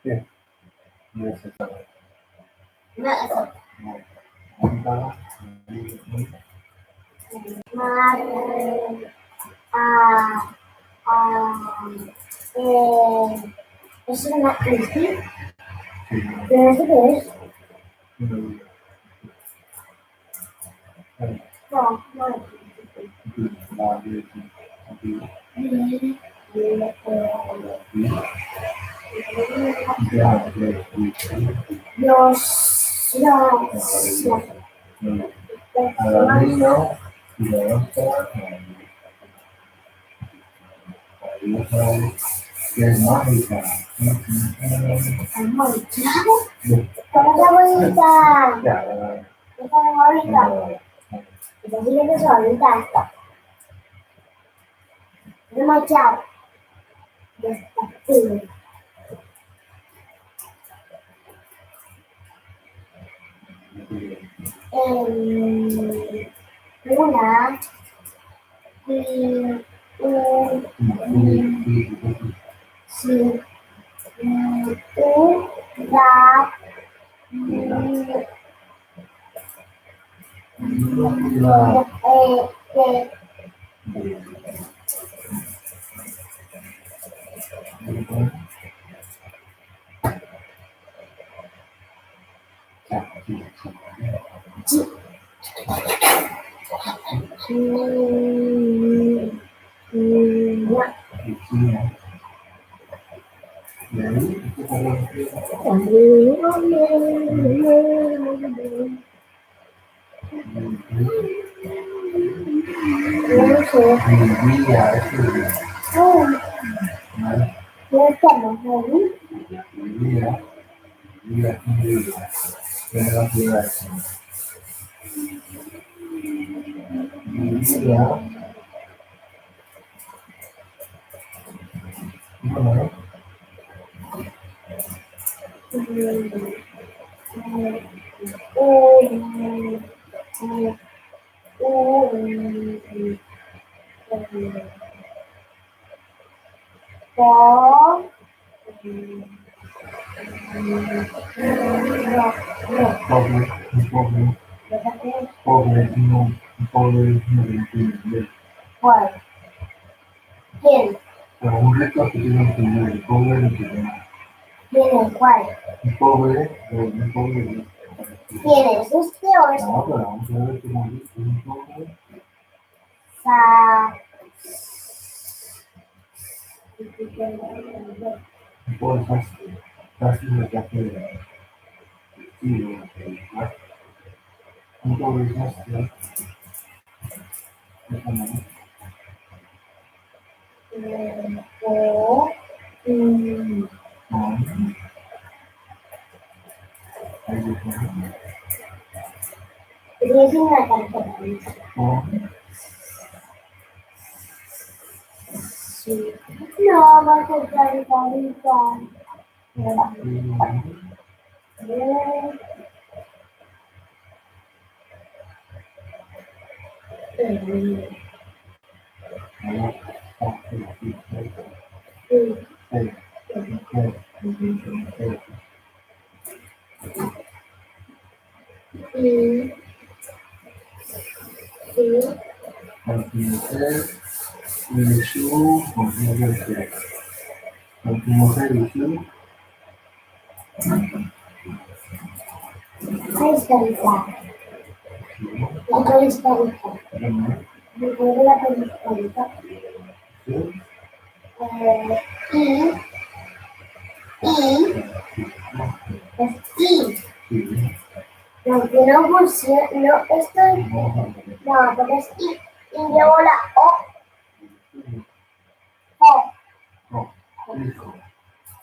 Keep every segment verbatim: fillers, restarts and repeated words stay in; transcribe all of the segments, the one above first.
Yes, sir. Yes, sir. Mar-, ah, ah, eh, is it not easy? Yes, it is. Demasiado. Em, una, si, u, si, u, da, i, Pobre, pobre, pobre, no, pobre, no, no, no. ¿Cuál? ¿Quién? Pero un rico que tiene un pobre, el pobre no tiene nada. ¿Quién es cuál? Un pobre, eh, un pobre. ¿Quién es? ¿Usted o es? No, pero vamos a ver cómo es un pobre. Sa-, Eh, i, i, es i. No, que no funciona, no, esto es, no, porque es i, i llevo la o. O. O, hijo.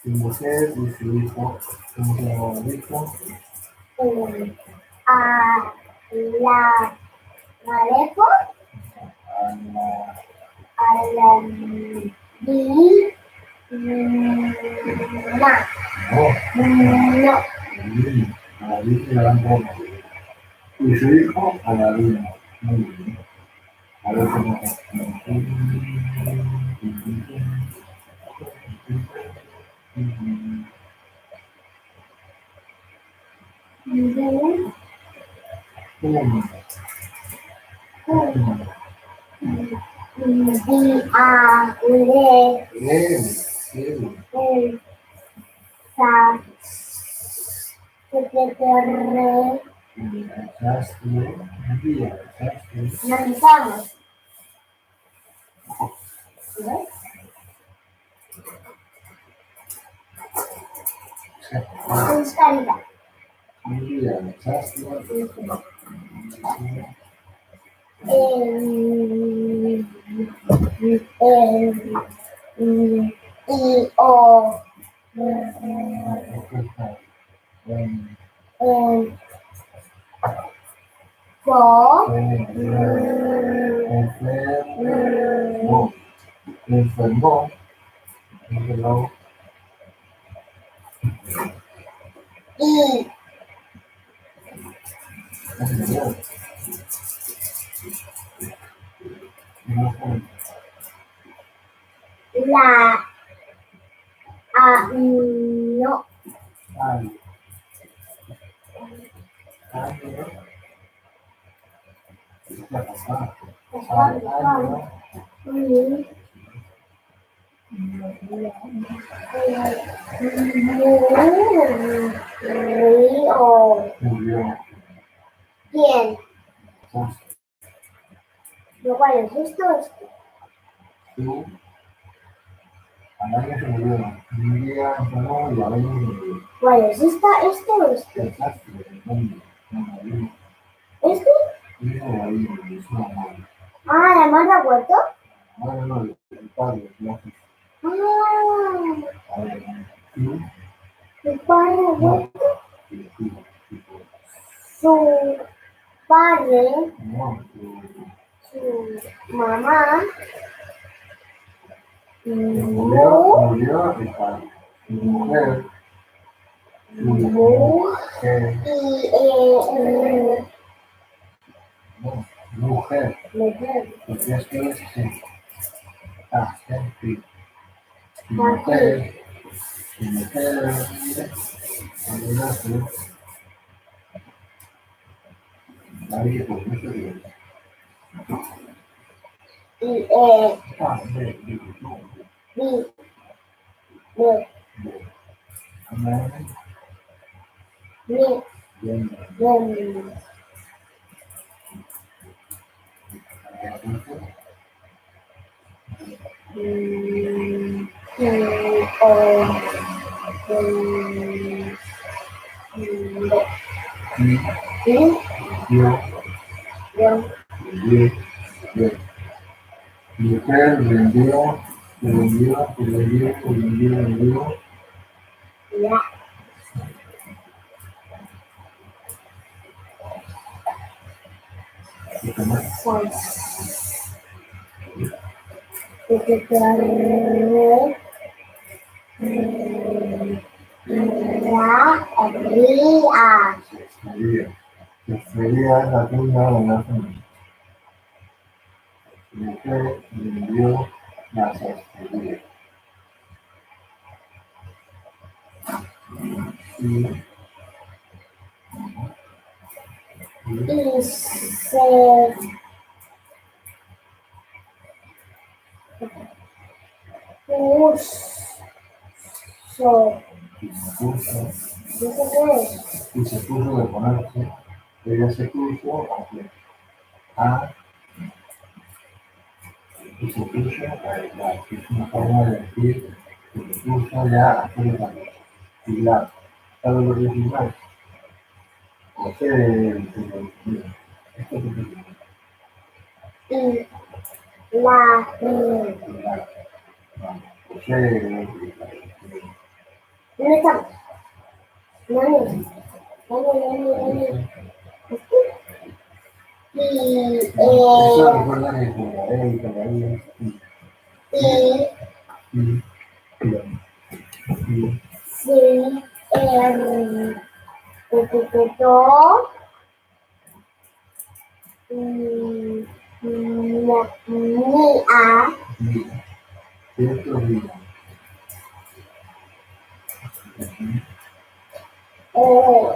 Su mujer y su hijo, ¿cómo se llama el hijo? Eh, a, la, Alejo. A la, a la, di, na. No. No. Di, a la di, a la di. Y su hijo, a la di. Muy bien. A ver cómo. Lu. Kum. Kum. Di a le. Lem. Lem. Lem. Sa. Sekretary. Sastre. Dia. Sastre. Nanti sama. Terus kali tak? Iya, saya semua. Em, em, i, o. Em, em, Bo. Bo. Bo. Bo. I. La. A, no. Rio. Bien. ¿Cuál es esto? Tú. Anaknya sendiri. Dia, no, ya, ini. ¿Cuál es esta? ¿Este o este? Exacto, el nombre. No, no, no. ¿Este? No, no, no, no, no. Ah, ¿la hermana ha muerto? No, no, no, el padre, no. Ah. Padre, no. ¿Tú? ¿Tu padre ha muerto? No. Sí, sí, sí, sí. Su padre. No, sí. Su mamá. Murió, murió el padre. Su mujer. Su mujer. Y, eh, no, mujer. Mujer. Porque es que es así. Ah, sí. Su mujer. Su mujer. Y, eh, Mujer, vendió, se vendió, se vendió, se vendió, se vendió, vendió. Ya. Ito na. Ito na. Ra, ria. Ria. Ria, satunya, wala' na. Ito, rindiyo, nasa studio. Ise. Puso. Puso. Puso. Puso, puso, puso. Ella se puso a, a, y se puso a bailar. Es una forma de decir que se puso ya a hacer otra cosa. Y la, ¿sabe lo que es bailar? O sea, esto es lo que es. Y la, la, o sea, Ano ito? Ano? Ano, ano, ano? I, e, i, i, si, er. Ito, ito, ito. Mm, mm, ni, a. Ni. Ito, ni. O.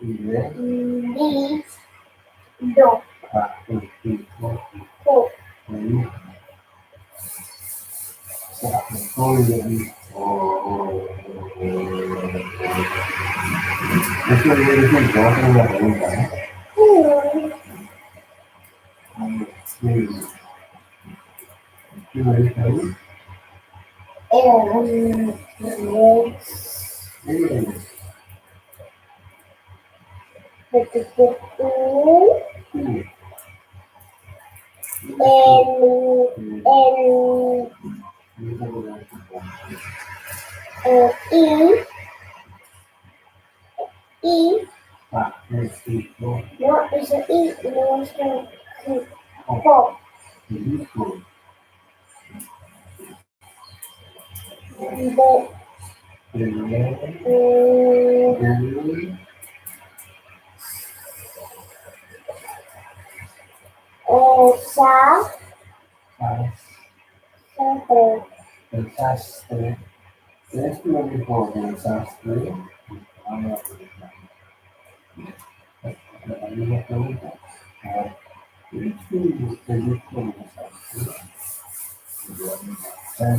Li. Do. Ko. N, N, uh, E, E. No, it's a E. No, it's a E. Four. But, mm, uh, sa,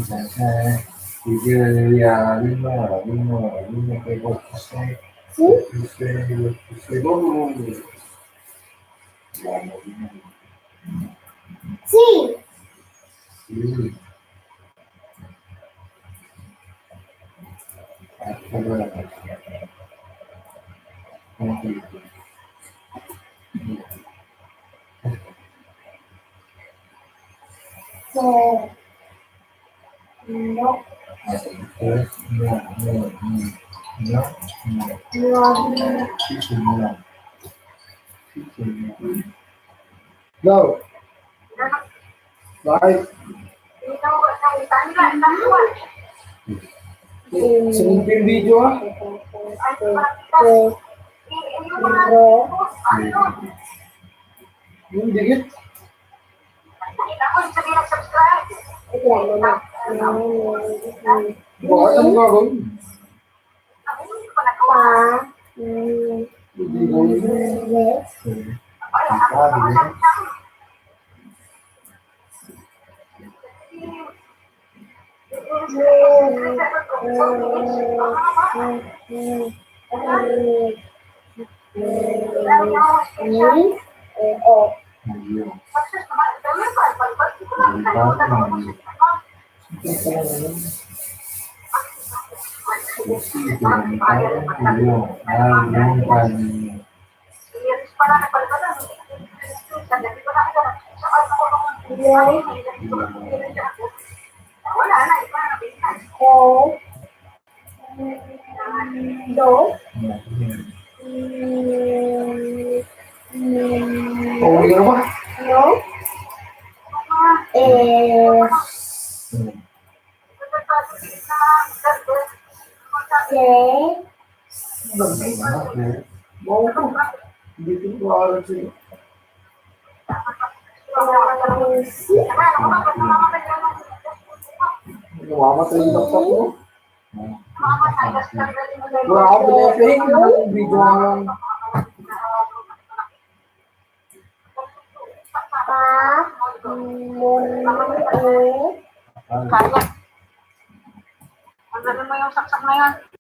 sa, sa, Si. So, no. No. Bye. Sa'bu in video, ha? Yung dikit. Wala nang gagawin. Pa. Hindi gawin. Yes. Ang sabi niya. Do. Mm, mm, no. Eh, se. Mamamatay yung laptop mo? Wala akong pinapahing yung video mo. Pa, mo, eh. Kaya. Tanggalin mo yung saksak na yan.